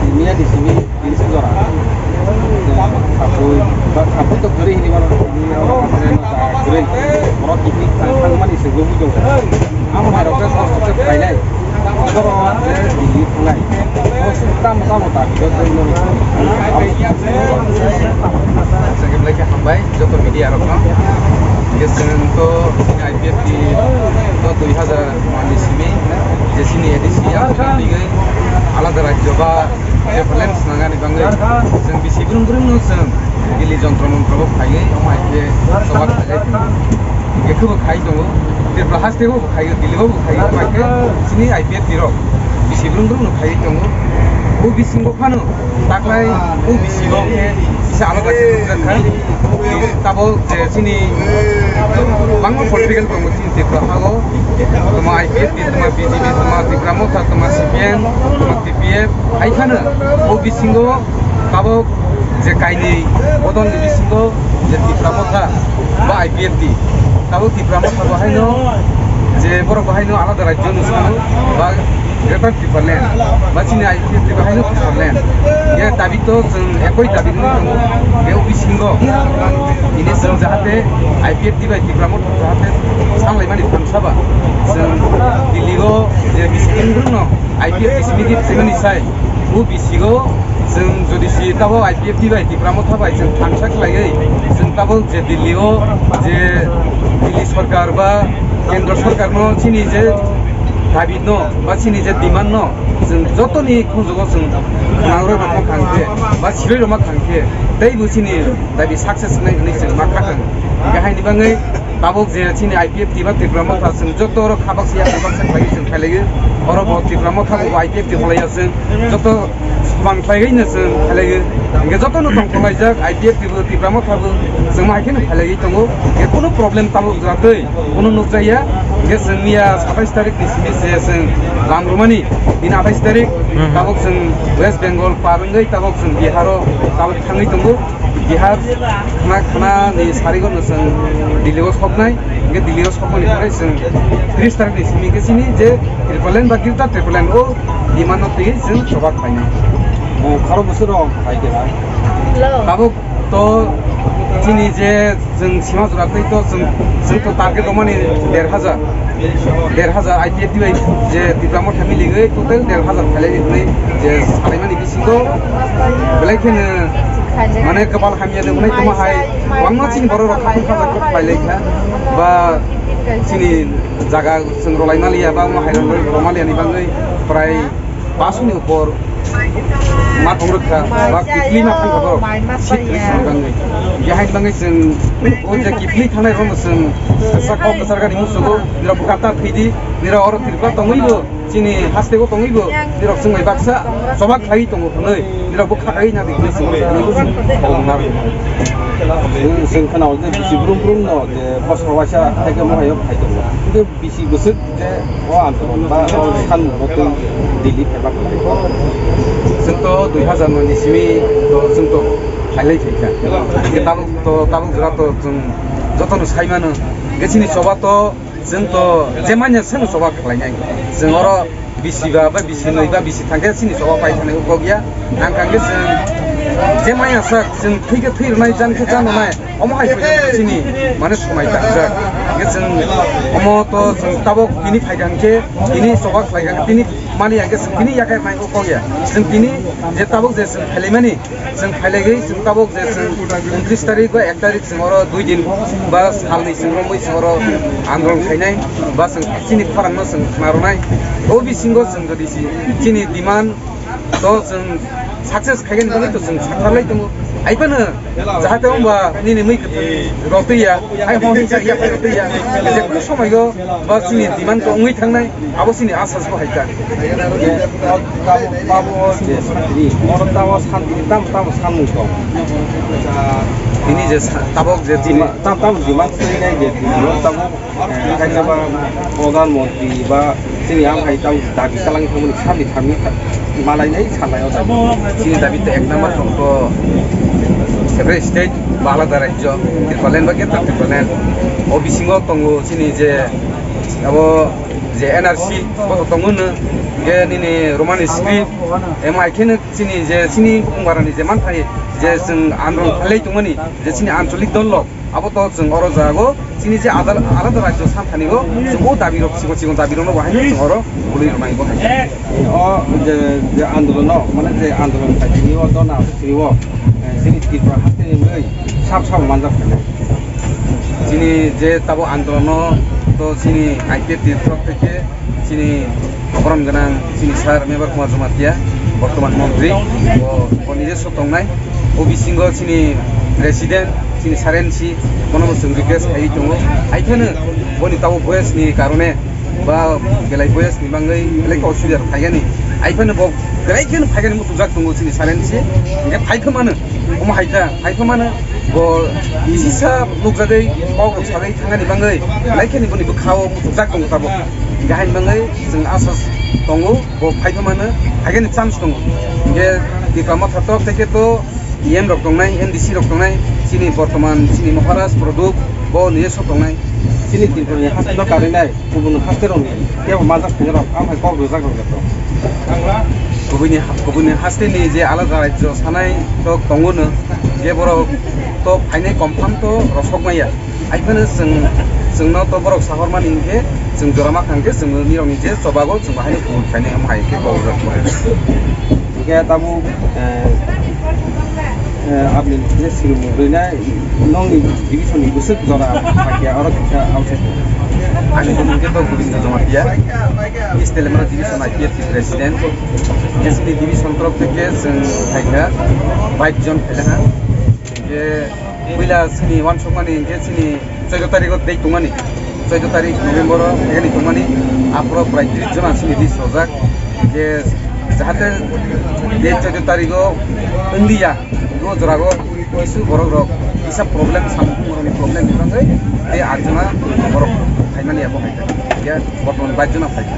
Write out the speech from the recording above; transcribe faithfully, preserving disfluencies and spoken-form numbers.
Miya di simi, di simi jora. Sabui, ba sabui to kwrwi hini mano, ni oro kwrwi no ta kwrwi. Oro tiki thang thang mani se gubui do. Amo hai rok khe kosto khe phainai. Oro je dili thangnai. O tamo tamo ta biyo tei no. Chwng belai khe hambai joto media rok no. Je chwng to I P F T to dui hazar ni simi je chini A D C ang twi alada rajyo ba Preference nangani bangwi chwng bisi brum brum no chwng Delhi jontro montro bo khaiwi omo hai khe choba khlaiwi tongo. Hingkhe khe bo khai tongo. Tripura haste bo khai, Delhi bo khai, omo hai khe chini I P F T rok bisi brum brum no khaiwi tongo. O bisingo phano taklai o bisingo khe kisa alada khe nukjak kha. Tabuk je chini bangma political tongo chini Tripura hago. Toma I P F T, toma B J P, toma Tipra Motha, toma C P M, toma T P F. Hai phano o bisingo tabuk je kainwi bodolni bisingo je Tipra Motha ba I P F T. Tabuk Tipra Motha bo haino je borok bo haino alada rajyo no sano ba Greater Tipraland, ba chini I P F T bahaino Tipraland. Ye dabi to chwng ekoi dabi wngwi tongo. Ye o bisingo tini chwng jahate I P F T bai Tipra Motha jahate sanglaimani thamsa ba chwng Delhi o je bisingo no I P F T simi di simi ni sai o bisingo chwng jodi si tabo I P F T bai Tipra Motha bai chwng thamsa khlaiwi chwng tabo je Delhi o je Delhi sorkar ba kendro sorkar no chini je dabi no ba chini je demand no chwng jotoni khunjugo chwng khwnarwi rwma thang khe ba sirwi rwma thang khe tei bo chini dabi success wngnai hwnwi chwng ma kha thang. Hingkhe haini bangwi tabuk je chini I P F T ba Tipra Motha chwng joto oro khabak se yak khabak se khlaiwi chwng khailaiwi oro bo Tipra Motha bo I P F T holaiya chwng joto Bang khlaiwi no chwng khlaiwi. Hingkhe joto no tong khlaijak, I P F T bo, Tipra Motha bo, chwng ma hai kheno khlaiwi tongo. Hingkhe kunu problem tabuk jatwi, kunu nukjakya. Hingkhe chwng miya satais tarik ni simi se chwng lam rwmani, bini atais tarik, Mhm. tabuk chwng West Bengal par wngwi tabuk chwng Bihar o tabuk thangwi tongo. Bihar khna, khna ni sarigo no chwng Delhi o soknai, hingkhe Delhi o sokmani pore chwng tris tarik ni simi khe chini je Tipraland ba Greater Tipraland o demand no twi chwng choba khlainai. O, kharo bwswk rok phai khe na? Hello. Tabuk to chini je chwng sima jora tei to chwng, chwng to target rwmani der hajar, der hajar I P F T bai je Tipra Motha miligwi total der hajar khailai hwnwi je salaimani bisingo belai kheno mane kwpal hamya le hwnwi tongma hai kwbangma chini borok rok khatung khajak kok pailai kha ba chini jaga chwng rwlai maliya ba omo hai rok rwmaliya ni bagwi prai pash ni upor ma thong rwkha ba kiphilwi ma thang kha borok seat tris ni bagwi. Yahaini bagwi chwng o je kiphilwi thangnai rokno chwng sakao kwchar gari muchungo nirok bwkha ta thwidi nirok oro Tripura tongwi bo. Chini haste o tongwi bo nirok chwng bai baksa choba khlai tongo hwnwi nirok bo khakai na di hwnwi chwng bai thani bo chwng tong na rw. Chwng khna o je bisi brum brum no je bosor waisa hai khe mohai o phai tongo. Hingkhe bisi bwswk je o andolon ba o sanmung bo twi Delhi phaiba khlai. Chwng to dui hazar noi ni simi to chwng to khailai phaikha. Hingkhe tabuk to tabuk jora to chwng jotono sai mano. Hingkhe chini choba to Chwng to je manya sano choba khlainai. Chwng oro bisi ba, ba bisi nwi ba bisi thangkhe chini choba pai thani ukok ya. Ang kangkhe chwng je manya sak chwng thwi khe thwi rwnai, jan khe jan rwnai. Omo hai khe chini mane swmai tangjak. Hingkhe chwng omo to chwng tabuk tini phai kha hingkhe tini choba khlai kha tini mani hingkhe chwng tini yakhai nai ukok ya. Chwng tini je tabuk je chwng khailaimani Chwng khailaiwi chwng tabuk je chwng untris tarik ba ek tarik chwng oro dui din ba salni chwng romwi chwng oro andolon khainai ba chwng chini khorangno chwng khna rwnai. O bisingo chwng jodi si chini demand to chwng success khaigani bagwi to chwng sakharlai tongo. Hai phano jahate wngba nini mui kwthwi rotwi ya, hai hwnwi sa ya phai rotwi ya. Je kunu somoio ba chini demand to wngwi thangnai, abo chini asas bo hai ta. Tamo, tamo, oro tamo santi, tamo, tamo sanmung tong. Tini je sa-, tabok je tini. Dima-, tam, tamo demand twi nai je tini, oro tamo, eh, kaisa ba Pradhan Mantri ba chini ang hai tamo dabi chalang thangmani sami thangni malai nai sanai o dabi. Chini dabi to ek number tong to separate state ba alada rajyo, Tipraland ba Greater Tipraland. O bisingo tongo chini je Abo je N R C bo tongo no, je nini Roman script, em, hai kheno chini je chini bukung barani je manthai je chwng andolon khalai tongmani je chini ancholik dol rok, abo to chwng oro jago chini je adal-, alada rajyo santhani o chwng o dabi rok, sikon sikon dabi rok no bo hai chwng oro bului rwnai bo hai. O je, je andolon no, mane je andolon khaitini o dona aswk tini o, eh, chini Tripura haste ni mui sab sab manjak khainai. Chini je tabo andolono to chini I P F T ni torok theke chini borom gwnang chini sir Mebar Kumar Jamatia, bortoman montri, bo, bo nije sotongnai. O bisingo chini president, chini sir N C, bono bo chwng request khaiwi tongo. Hai phano boni tabo voice ni karone ba belai voice ni bangwi belai khe osubida rok phaigani. Hai phano bo belai kheno phaigani muchungjak tongo chini sir N C. Hingke phai khe mano, omo hai kha, phai khe mano. Bo kisisa nukjagwi, kok rok sagwi thangani bangwi, belai kheno boni bwkhao muchungjak tongo tabuk. Hingke haini bangwi chwng asa tongo, bo phai khe mano, phaigani chance tongo. Hingke Tipra Motha torok theke to E M rok tongnai, M D C rok tongnai, chini bortoman chini Maharaj Pradyot bo nije sok tongnai. Chini Tripura ni haste no karinai. Kubun haste rok ni kebo manjak thani rok, ang hai kok rwjak rok jato. Kubuni ha-, kubuni haste ni je alada rajyo sanai rok tongo no, je borok to phainai confirm to rosok maya. Hai phano chwng, chwngno to borok sahormani hinkhe chwng jora ma khangkhe chwng nirok ni je chobago chwng bahai no kubun phainai, omo hai khe kok rwjak. Hingke tabuk, eh, eh, aboni je sirung rwina nongni division ni bwswk jora paikya oro kisa outside. Ani mung khe to Gobindo Jamatia, East Telemara Division I P F T President. Esini division torok theke chwng phaikha bike jon phaikha. Hingke puila chini wansukmani hingke chini Chaudo tarikh o date tongmani, chaudo tarikh November o phaikani tongmani, aphuru prai tris jona chini list rojak. Je jahate date chaudo tarikh o wngya, bo jora o kisu borok rok kisa problem, samung rok ni problem ni bagwi tei aat jona borok phaimani abo hai khe. Ya, bortoman bais jona phaikha.